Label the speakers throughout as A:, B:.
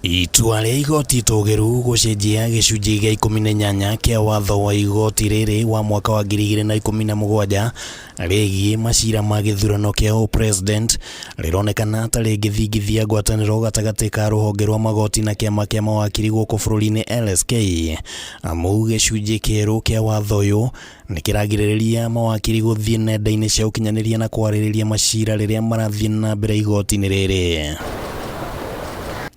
A: Itua rĩa igoti itũgĩru gũcenjia gĩcunjĩ gĩa 18 kĩa watho wa igoti rĩrĩ wa mwaka wa 2017 rĩgiĩ macira ma gĩthurano kĩa ũpresident rĩronekana ta rĩngĩthingithia ngwatanĩro gatagatĩ ka rũhonge rwa magoti na kĩama kĩa mawakiri gũkũ bũrũri-inĩ LSK, amu gĩcunjĩ kĩerũ kĩa watho ũyũ nĩ kĩragirĩrĩria mawakiri gũthiĩ nenda-inĩ cia ũkinyanĩria na kwarĩrĩria macira rĩrĩa marathiĩ na mbere igoti-inĩ rĩrĩ.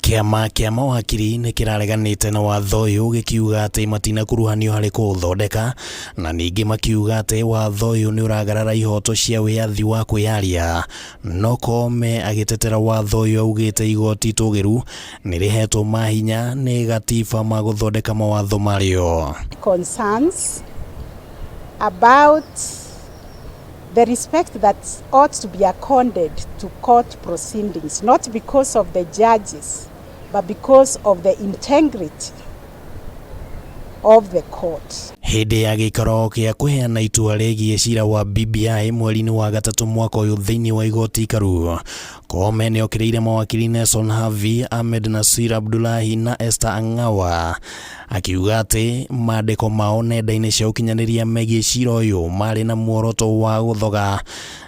A: Kĩama kĩa mawakiri nĩ kĩrareganĩte na watho ũyũ gĩkiuga atĩ matinakuruhanio harĩ kũũthondeka, na ningĩ makiuga atĩ watho ũyũ nĩ ũragarara ihoto cia wĩyathi wa kwĩyaria. No Koome agĩtetera watho ũyũ augĩte igoti itũgĩru nĩ rĩhetwo mahinya nĩ gatiba ma gũthondeka mawatho marĩo.
B: Concerns about the respect that ought to be accorded to court proceedings, not because of the judges, but because of the integrity of the court.
A: Hĩndĩ ya gĩikaro gĩa kũheana itua rĩgiĩ cira wa BBI mweri-inĩ wa gatatũ mwaka ũyũ thĩinĩ wa igoti ikaru, Koome nĩ okĩrĩire mawakiri Nelson Havi, Ahmed Nasir Abdullahi na Esther Ang'awa akiuga atĩ mandĩko mao nenda-inĩ cia ũkinyanĩria megiĩ cira ũyũ marĩ na muoroto wa gũthoga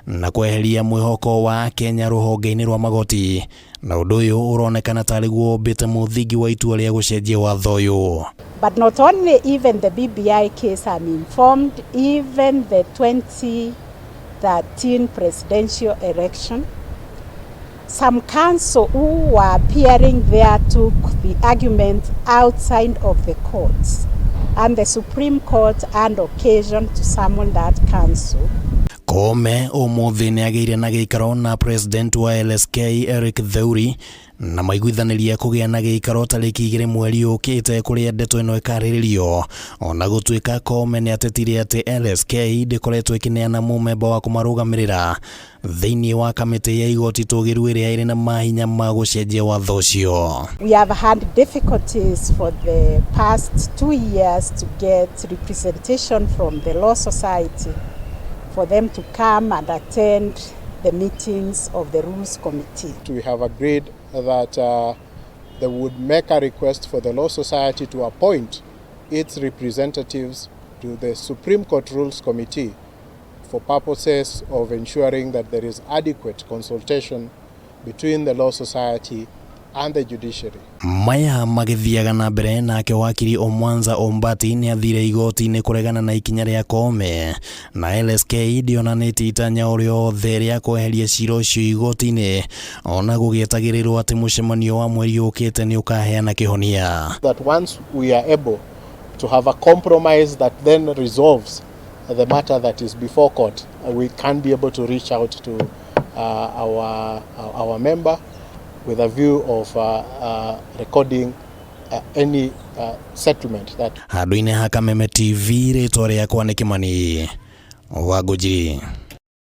A: na kweheria mwĩhoko wa Kenya rũhonge-inĩ rwa magoti, na ũndũ ũyũ ũronekana tarĩ guo ũmbĩte mũthingi wa itua rĩa gũcenjia watho ũyũ.
B: But not only even the BBI case, I'm informed, even the 2013 presidential election, some counsel who were appearing there took the argument outside of the courts, and the Supreme Court had occasion to summon that counsel.
A: Koome ũmũthĩ nĩ agĩire na gĩikaro na president wa LSK Eric Theuri na maiguithanĩria kũgĩa na gĩikaro tarĩki 2 mweri ũkĩte kũrĩa ndeto ĩno ĩkarĩrĩrio, ona gũtuĩka Koome nĩ atetire atĩ LSK ndĩkoretwo ĩkĩneana mũmemba wa kũmarũgamĩrĩra thĩinĩ wa kamĩtĩ ya igoti tũgĩru ĩrĩa ĩrĩ na mahinya ma gũcenjia watho ũcio.
B: We have had difficulties for the past 2 years to get representation from the Law Society for them to come and attend the meetings of the Rules Committee.
C: We have agreed that they would make a request for the Law Society to appoint its representatives to the Supreme Court Rules Committee for purposes of ensuring that there is adequate consultation between the Law Society and the judiciary.
A: Maya magĩthiaga na mbere, nake wakiri Omwanza Ombati nĩ athire igoti-inĩ kũregana na ikinya rĩa Koome na LSK ndĩonanĩtie itanya o rĩothe rĩa kweheria cira ũcio igoti-inĩ, ona gũgĩetagĩrĩrwo atĩ mũcemanio wa mweri ũkĩte nĩ ũkaheana kĩhonia.
C: That once we are able to have a compromise that then resolves the matter that is before court, we can be able to reach out to our member with a view of recording any settlement that
A: Handũ-inĩ ha Kameme TV, rĩtwa rĩakwa nĩ Kĩmani Wangũnjiri.